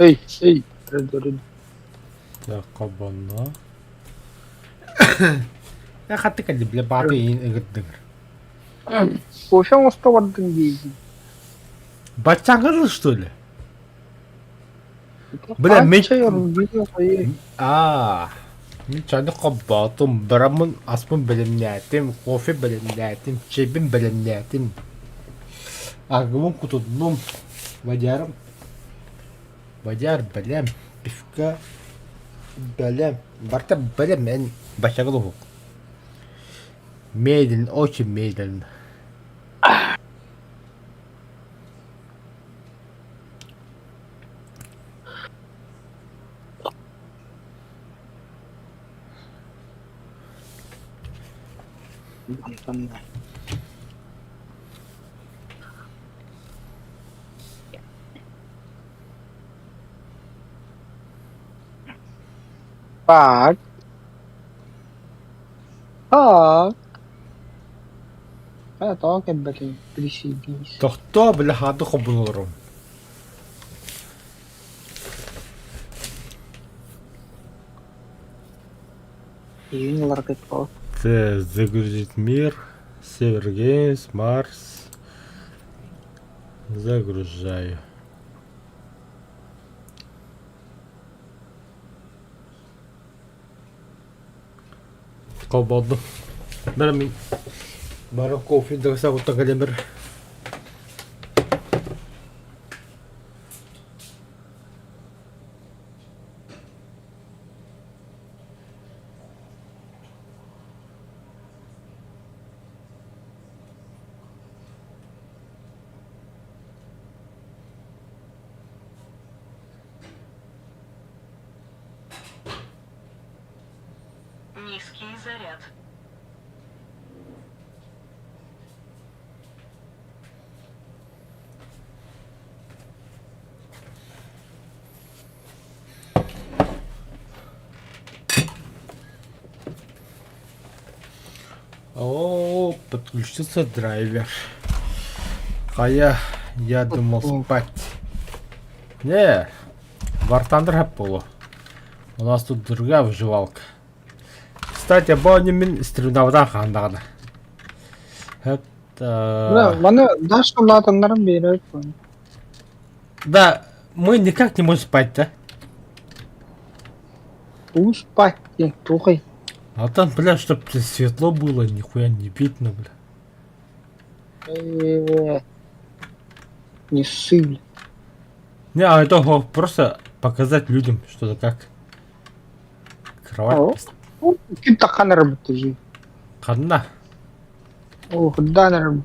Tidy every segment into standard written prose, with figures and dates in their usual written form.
Эй, эй, рыды-рыды. Так, хобонно. Э, хатты кэлли, бля, бааты иин ыгырдыгыр. Кофе оҥосто бардын диигин. Баччаҥыр что ли? Бля, мен... Аа, мин чаны хобботум, бараммын аспын бэлэмнээтим, кофе бэлэмнээтим, чэйбин бэлэмнээтим. Аргыбын кутуннум, водярым Водяр бэлэм, пивка бэлэм, барыта бэлэм эн баччагыл уһук. Медленно, очень медленно. Антон Так. Так. Хайа тоҕо кэлбэтий присоединись. Тохтоо, били хаады хобунуларым. Июнь ыларгыт буол. Т. Загрузить мир. Север Геймс, Марс. Загружаю. Холбоодум. Бары мин бары кофе дагса кутта кэлэмир. Низкий заряд. О, подключился драйвер. А я, я думал спать. Не, War Thunder буолуо. У нас тут другая выживалка. Кстати, бу мин стримнабытан хаандаҕына. Это... Маны Даша улаатыннаран биэрэр Да, мы никак не можем спать, да? Уу спать диэн туохай? А там, бля, чтоб светло было, нихуя не видно, бля. Э, Не ссы, бля. Не, а это просто показать людям, что-то как. Кровать. Ким таххан работает? Ханна. О, худдан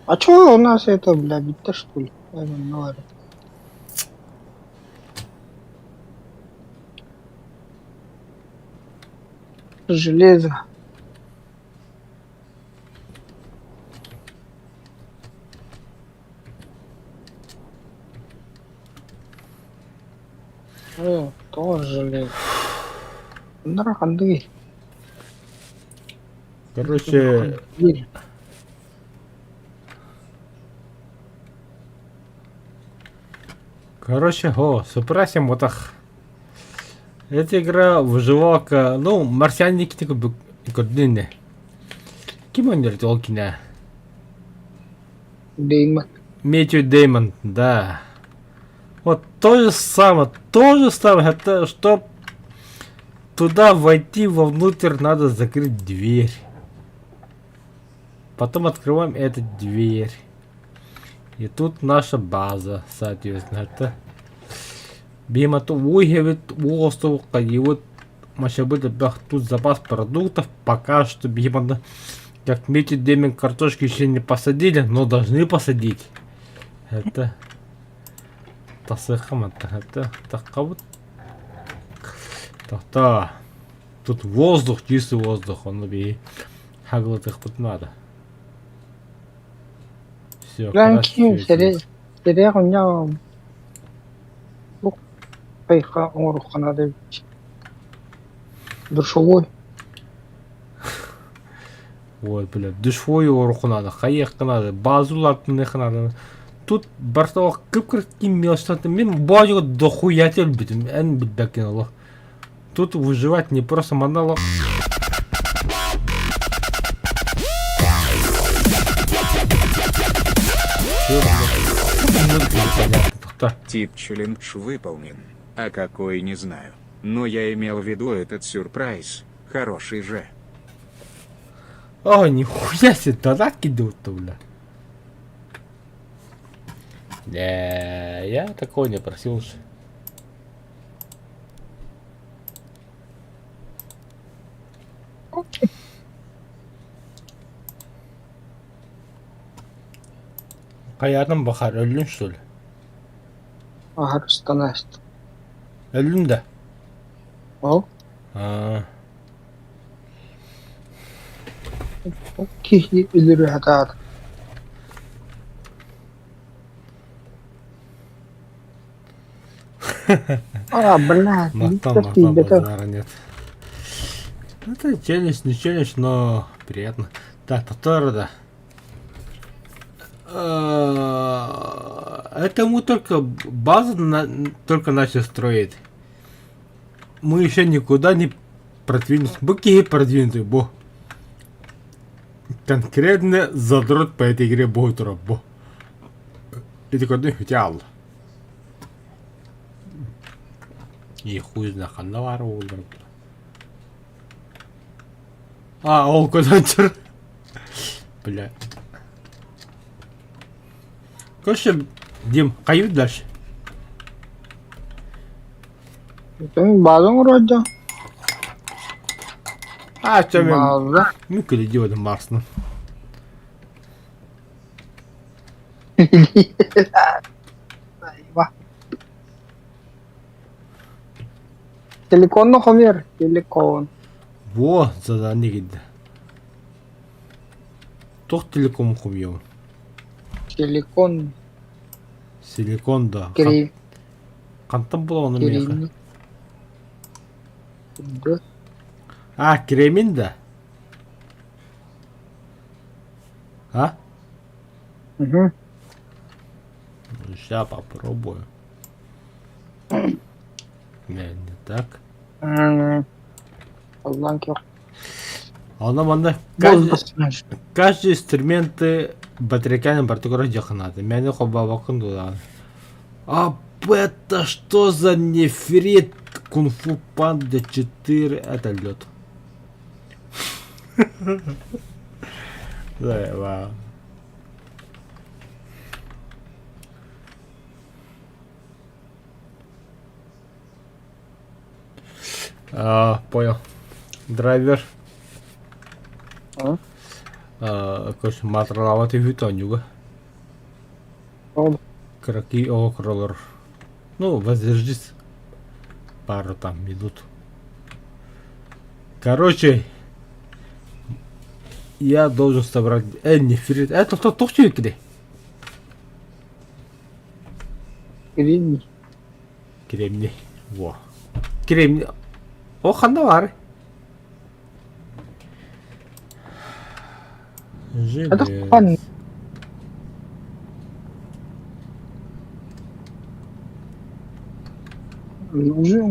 А чё у нас это, бля, битта что ли? Ну ладно. Железо. О, тоже железо. Нара хандыгый. Короче, короче, о, сопросим вот так. Эта игра выживалка, ну, марсиане көрдүнэ. Ким ойнор ол кинэ? Деймон. Мэтью Деймон, да. Вот то же самое, это чтоб туда войти вовнутрь, надо закрыть дверь. Потом открываем эту дверь. И тут наша база, соответственно, это Бима уйгевит уостовка и вот машабыт тут запас продуктов пока что бима как Митя Демин картошки еще не посадили, но должны посадить. Это тасыхам это такабыт. Та Тут воздух, чистый воздух, он би хаглатых надо. Все, Ланки серия у меня хайха оҥоруохха Душевой. Ой, бля, душевой оҥоруохха надо, хайыахха надо, база улаатыныахха надо. Тут барыта кып-кыракый мелочтан мин бу дохуя өлбүтүм эн билбэккин олох. Тут выживать не просто монолог. Тип челлендж выполнен, а какой не знаю. Но я имел в виду этот сюрприз, хороший же. О, нихуя себе, донат кидают-то, бля. Не, я такого не просил уж. Хайаатым бахар, өллүн что ли? Аһарыстан ааста. Өллүн да? Ол Аа. киһи өлөрө сатаата. А, блядь, Махтал, Виктор махтал, тиийбэтэх. базара нет. Это челлендж, не челлендж, но приятно. Так, повтор, да. Это мы только базу только начали строить. Мы еще никуда не продвинулись. Быки продвинутые, бо. Конкретно задрот по этой игре будет бо. И такой, ну, хотел. И хуй знает, ханна баар буоллар. А, ол көтөнчөр. Бля. Короче, Дим, кайбыт дальше? База вроде. А, что мен База. мүмкүн идиотым Марсны. Телеконно хомер. Телекон. Во, задание кидде. Туох телеком хомуйабын? Телекон. Силикон да. Кири. Хантан була ону миэхэ? Киримни. Да. А, кремин да? А? Угу. Сейчас попробую. Не, не так. Аллан көх. Онно манна каждый инструменты батарейканы барытыгар дьахынаата. Мээнэ холбообоккун дуо А это что за нефрит? Кунг-фу панда 4 это лед. Да, А, понял. Драйвер. А? Короче, матралаабат үһү оонньууга. Ол. Кыракый оҕо көрөлөр. Ну, воздержись пару там минут. Короче, я должен собрать... нефрит. Это кто тохчу киди? Кремний. Кремний. Во. Кремний. О, ханна бар. Это Желез. хан. Уже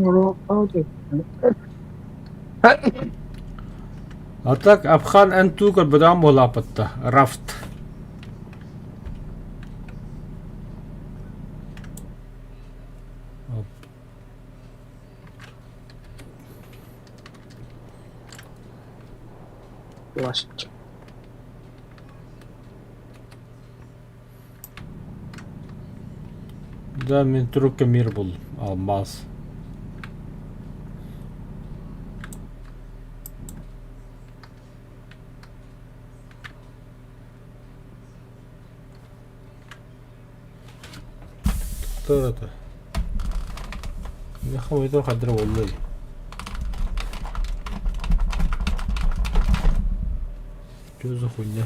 А так Абхан эн тугар бадам буолаапатта. Рафт. Пластик. Да, мин трубка мир был. Алмаз. Кто это? Мехам хадыр болду. Что за хуйня?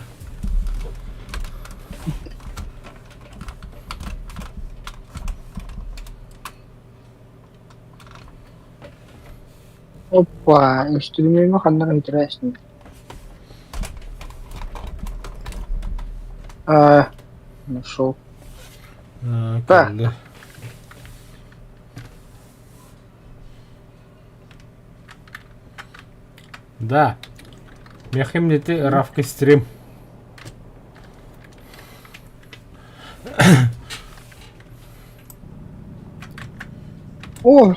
Опа, инструмент ханнар интересный. А, нашел. Так. Кэллэ. Да. Мехим ты равки стрим. О,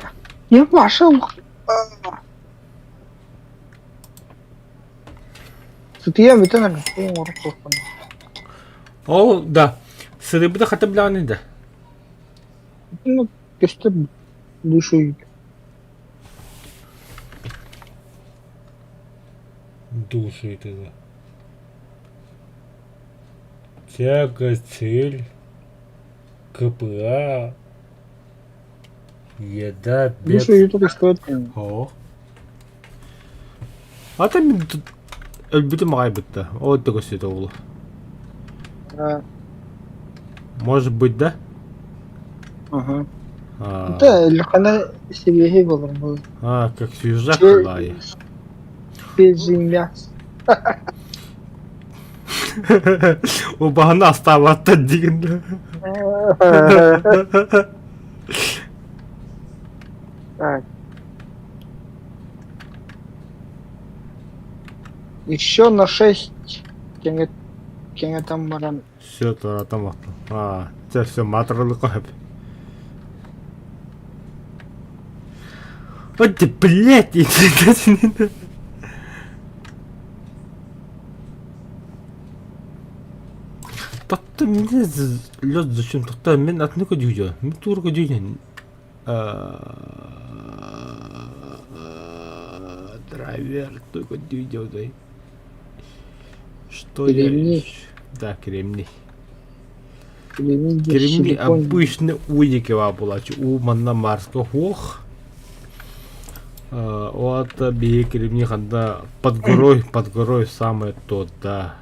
не пошел. Сытыйа бүтэн оҥорор суохпун. Ол да. Сырыбыта хата билэҕин да. Ну, көстөр душу Душу это. Тяга, цель, КПА, еда, бед. Душу только стоит. О. А там өлбүтүм аҕай бытта. Ол да көстүтэ оҕолу. Может быть, да? Ага. А, Да, Лехана сибиэһэй буолар буолар. а как свежак была. Свежий мясо. Убаһаны астаабаттар диген. Так. Еще на 6 кеңе там баран. Все, туоратан бахтым. А, чэ, все, маатырылыкка сөп. Вот ты, блядь, Тотто мне лед зачем тотто мен атны көдүйдө. Мен тур көдүйдөн. Драйвер только көдүйдө. Что я Кремний. Да, кремний. Кремний Кремний силикон. обычный уникева буолааччы. Уу манна Марска суох. Ол биһи кремний ханна под горой самое то, да.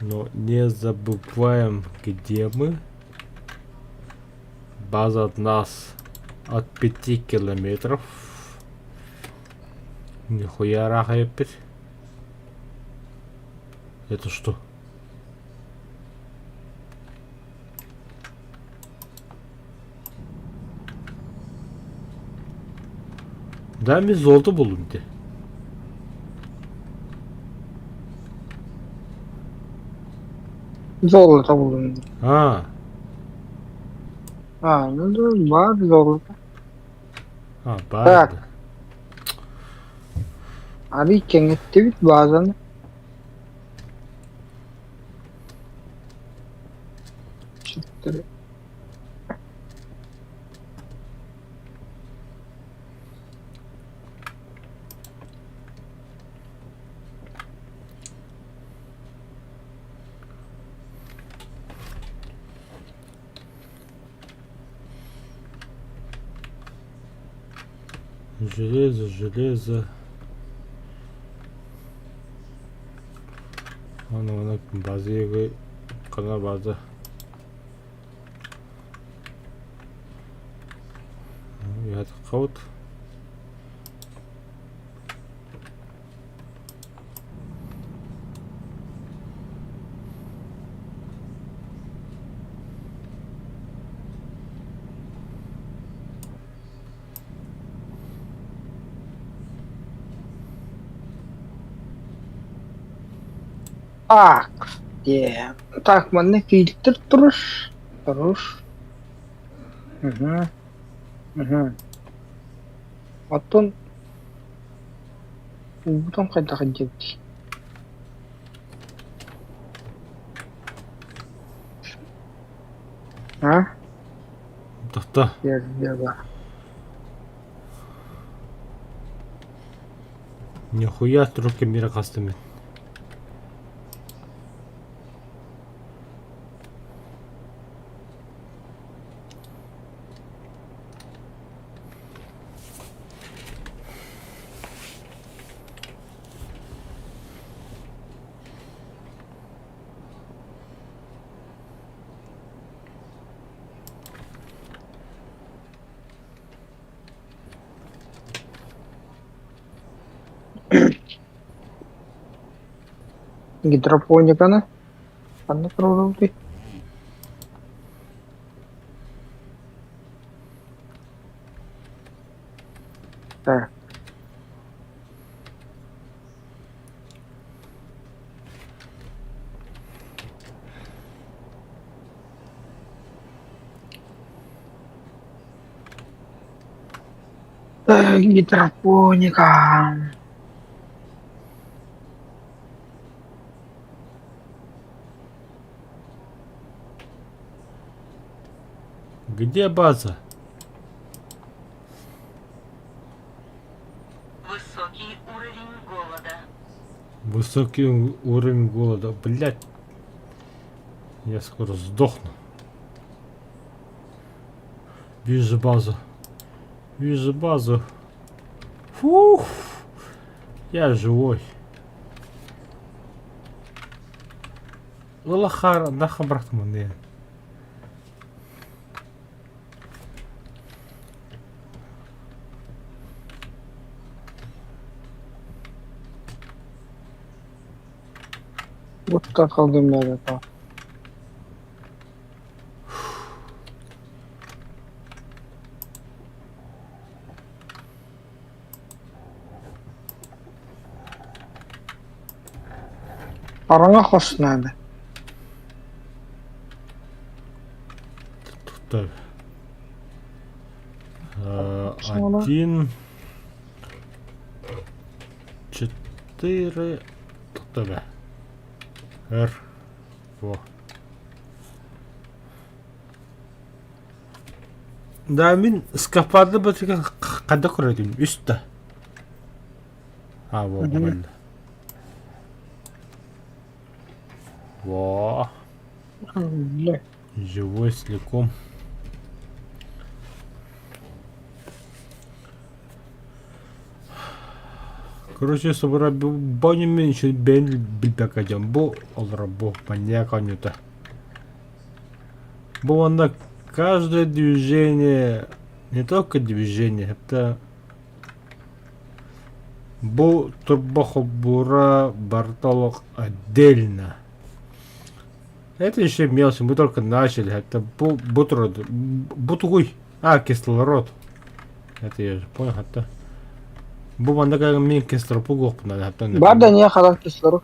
Но не забываем, где мы. База от нас от 5 километров. Нихуя раха опять. Это что? Да, мен золото булдум де. Золото булдум. А, А, ну да, бар золото. а, бар. Так. Арый кэҥэттибит базаны. Четыре. Железо, железо. Аны аны база кана база. Ятқаут. Так, где? Так, манна фильтр туруш. Туруш. Угу. Угу. Оттон уутун хайдах илдьэбитий? А? Тохто. Дьэ Нихуя трубка мира кастым. Гидропониканы? Ханна туруоруллубутуй? Так. Так, гидропоника. Где база? Высокий уровень голода. Высокий уровень голода. Блять. Я скоро сдохну. Вижу базу. Вижу базу. Фух. Я живой. Лахар, нахуй брат мне. Бутка қалдым бәрі. Хараҥа хос наада. Так. Один. Четыре. Тут Р. Во. Да, мин скафандры бытыгын хада көрөтүм үс да. А, во, Мгм. Во. Бля. Живой целиком. Короче, собора баню меньше бен билбэкадем. Бу олора бу маньяк анюта. Бу онно каждое движение, не только движение, это бу турбохобура бартолог отдельно. Это еще мелочи, мы только начали. Это бу бутрод, бутугуй. А, кислород. Это я же понял, это. Бу манна мин кислород надо. Бар да не халат кислород.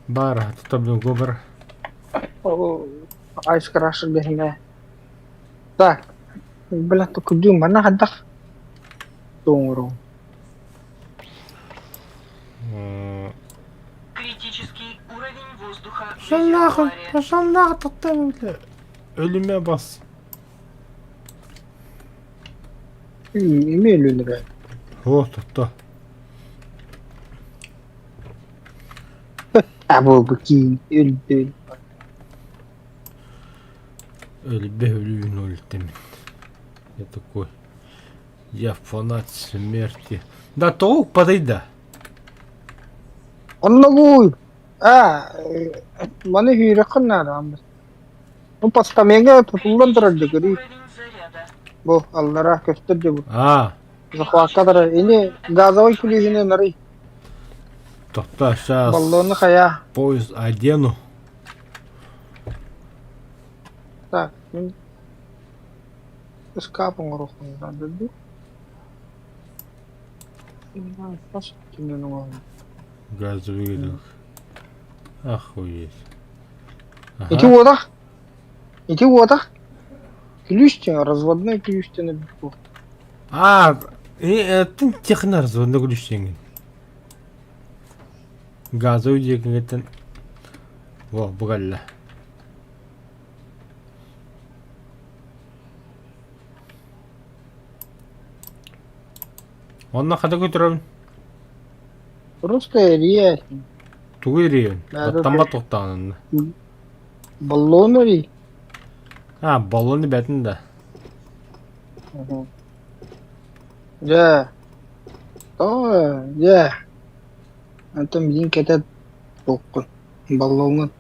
Бар, тут гобер. Айс крашер бэһинэ. Так, бля, только дюм, манна хайдах тоҥору. Критический уровень воздуха в Пошел нахуй, резервуаре. пошел нахуй, тоқтам, бля. Өлүмэ бас. Эмиэ өлүнүрэ. О, тохто. А буолбут киин өлдө. Өлбө өлүүн өлтемин. Я такой. Я фанат смерти. Да толк подойда. Онногуй. А, маны сүүрэххин наада. Бу постамеҥҥа тутуллан турар дьэ Уровень заряда. Бу аллара көстөр дьэ бу. А, Захвакка турар. Ини газовай күлүүһүнэн арый. тохто сейчас Баллону хайа. поезд одену. Так, мин ыскаап оҥоруохпун наада дуу. Газовый гудок. Охуеть. Ити Ага. уотах. Ити уотах. Күлүүс диэн разводной күлүүс диэн эбит буо. А, это техно разводной ключ диэҥин. Газовый диэкиҥиттэн Во, бу кэллэ. Онно хата көтөрөбүн. Просто эрийэ. Тугу эрийэбин? Наада Оттаммат туохтааҕын Баллон эрий. А, баллону бэтин да. Дьэ. Тоҕо дьэ. Онтон билигин кэтэ туоххун баллоҥҥун.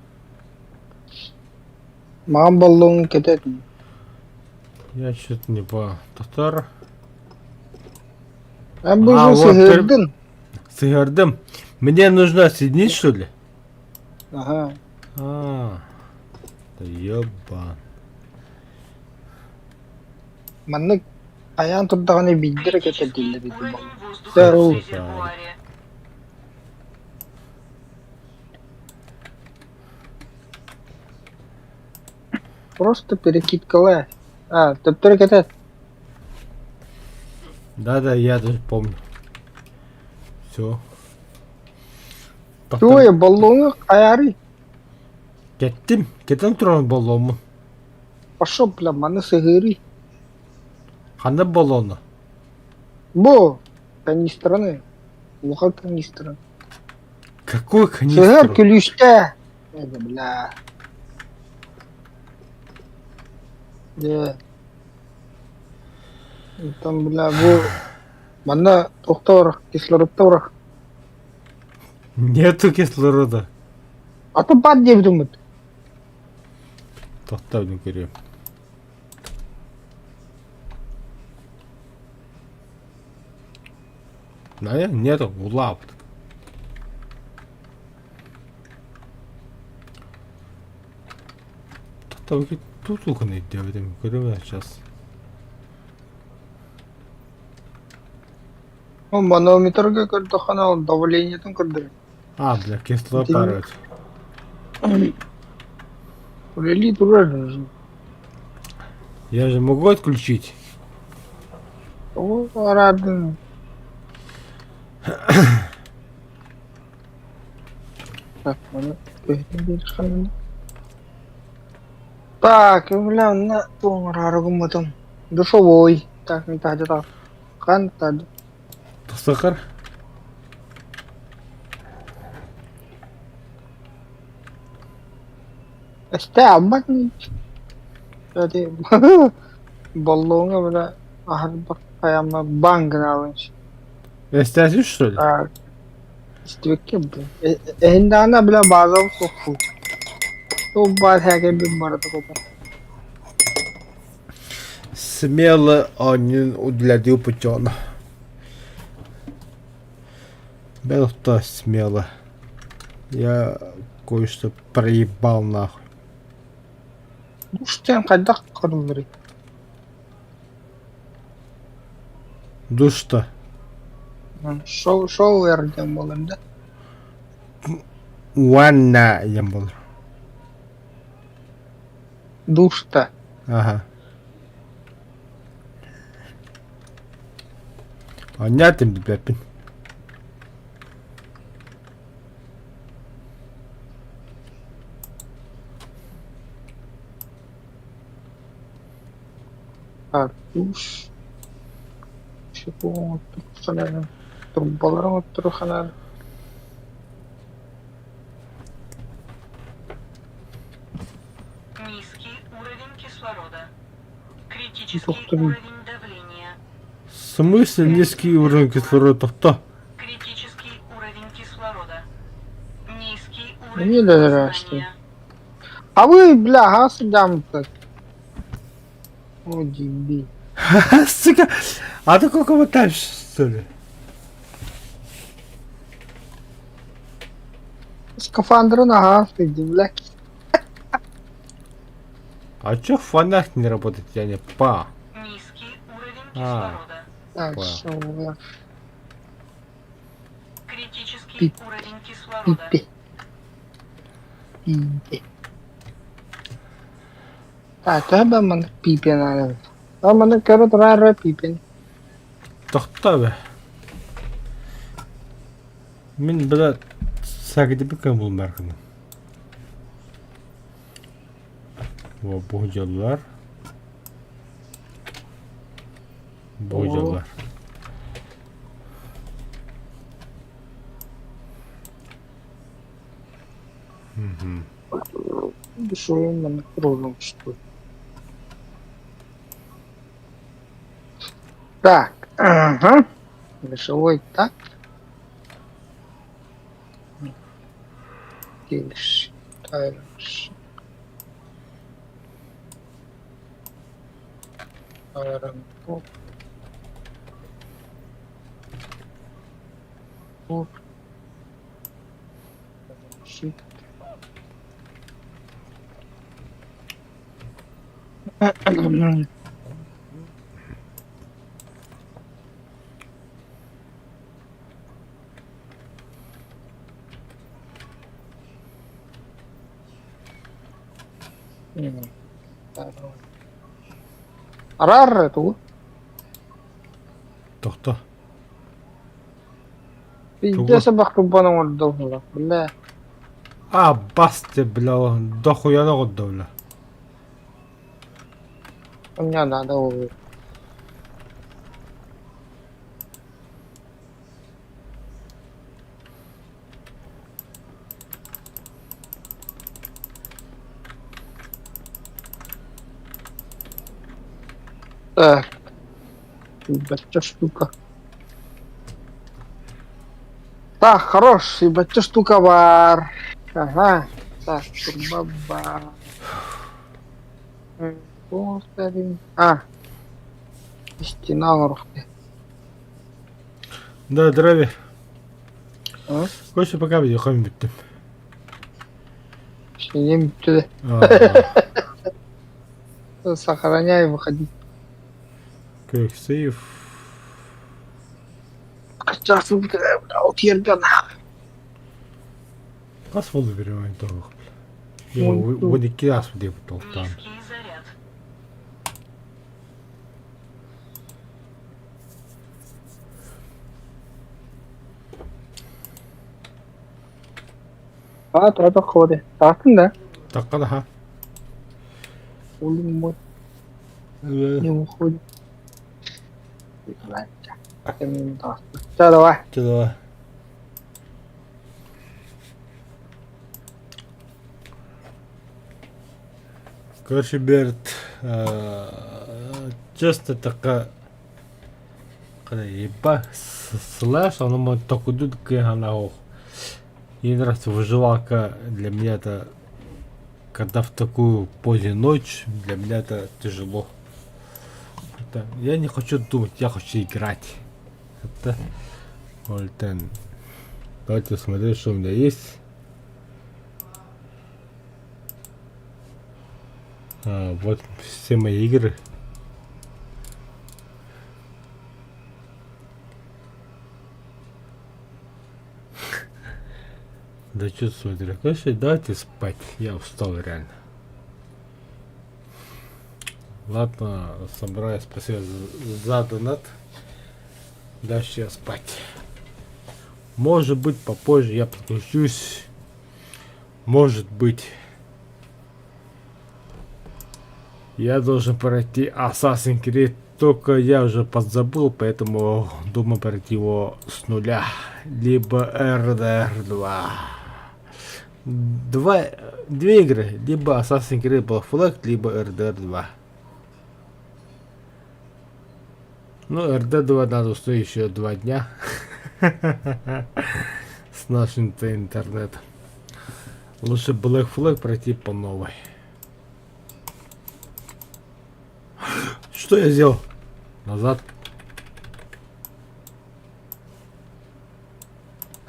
Маҕан баллоҥҥун кэтэ Я что-то не понял. Татар. Эн бу А, вот, сыһыардын. Сыһыардым. Мне нужно соединить, что ли? Ага. А, да ёбан. Маннык хайаан турдаҕына биирдэ эрэ Критический кэтэрдиллэр ити уровень баллон. воздуха Здорово. в резервуаре. Просто перекидкалаа. А, төптөрү кэтэр. Да-да, я даже помню. Все. Туой баллоҥу хайаарый? Кэттим. Кэтэн туран балломмун. Пошел, бля, маны сыһыарый. Ханна баллону? Бу канистраны. Улахан канистраны. Какой Сыһыар канистру? күлүүстээ. Э, бля. Дьэ. Оттон, бля, бу манна туохта кислородта урах. Нету кислорода. А то баар диэбитим Тохтоо көрүөм. Да, нету, улаапт. Тохтоо тутулгун диэбитим көрүөм сейчас. Манометрга көрдөххүнэ ол давлениетын көрдөрөр. А, бля, кислород Итини баар эбит. Үлэлии турар. Я же могу отключить? Тоҕо араардын? Так, маны төһөтүн биэриэххэ Так, бля, онно туоҥараары гыммытым. Душевой. Так, таһдьа хан тад. Сахар? Эстэ албат Боллуоҥа бля аһарбат хайама баан гынаабын. Эстээсин что ли? Истибэккэ бу. Эһиндэҕинэ бля баазабыт суохпут. Туох баар һээкэйбит барыта купа. Смело оонньуун үлэлии путёна. Бэл смело. Я кое-что проебал нахуй. Душтан хайдах көрүллэрий? Душ-то. Шоу шоуэр диэн буолар да? Ванна диэн буолар. Душта. Ага. Оонньоотум билбэппин. Так, душ. Турбалары оҥоттору Низкий уровень кислорода. Критический Доктор. уровень давления. В смысле низкий уровень кислорода? Кто? Критический уровень кислорода. Низкий Мне уровень даже сознания. А вы, бля, газ так. О, деби. Сука! А ты сколько там, что ли? Скафандрын аһаас иди, бля. А чё фонарь не работает? Я не па. Низкий уровень А. кислорода. Так, Понял. всё, бля. Критический уровень кислорода. Пипи. Пипи. Так, төһө маннык пипи наада. А маннык көрө турар пипин. Тохтоо бе. Мин бля сагдибикэн булмаргын. Во буһдьаллар. Буһдьаллар. Мгм. Душевой маннык туруоруммут. Так, ага. Душевой так. Дальше. Дальше. Оп. Оп. Щит. Араар тугу? Тохто. Пиздец бахтубан оҥордо бля. А, басты, бля, дохуя оҥордо, бля. Мне надо ол. Так, ебать, штука. Так, хорош, ебать, штука бар. Ага, так, турба бар. А, стена оҥоруохтаах. Да, здравия. Короче, пока видео бүттүм. Синем бүттү да. Сохраняй, выходи. Quick save. Утиэргэн. Хас буолла берем тоҕо. 12 ааспыт диэбит толтаан. Низкий заряд. А, тото ходи. Таатын да? Таққа да Улун мой не уходит. Чэ, давай. Чэ, давай. Короче, Берт, честно такая, когда еба слэш, оно может только идут к Мне нравится выживалка, для меня это, когда в такую позднюю ночь, для меня это тяжело. Это, я не хочу думать, я хочу играть. Это Ольтен. Давайте смотреть, что у меня есть. А, вот все мои игры. Да что смотрю. Короче, давайте спать. Я устал реально. Ладно, собираюсь. Спасибо за донат. Дальше я спать. Может быть, попозже я подключусь. Может быть. Я должен пройти Assassin's Creed. Только я уже подзабыл, поэтому думаю пройти его с нуля. Либо RDR 2. Две игры. Либо Assassin's Creed Black Flag, либо RDR 2. Ну, RD 2 надо установить еще 2 дня. С нашим-то интернетом. Лучше Black Flag пройти по новой. Что я сделал? Назад.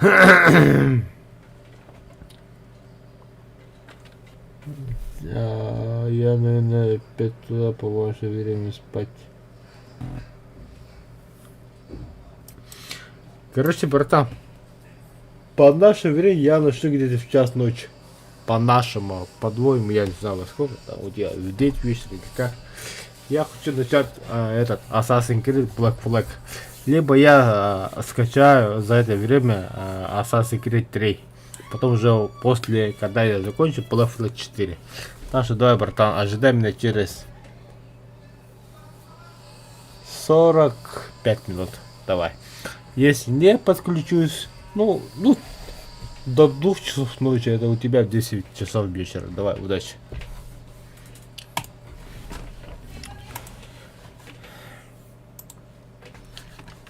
Я, наверное, опять туда по ваше время спать. Короче, братан, по нашему времени я начну где-то в час ночи. По нашему, по двоему, я не знаю во сколько там, вот я в 9 вечера или как. Я хочу начать этот Assassin's Creed Black Flag. Либо я скачаю за это время Assassin's Creed 3. Потом уже после, когда я закончу, Black Flag 4. Так что давай, братан, ожидай меня через 45 минут. Давай. Если не подключусь, ну, до 2 часов ночи, это у тебя в 10 часов вечера. Давай, удачи.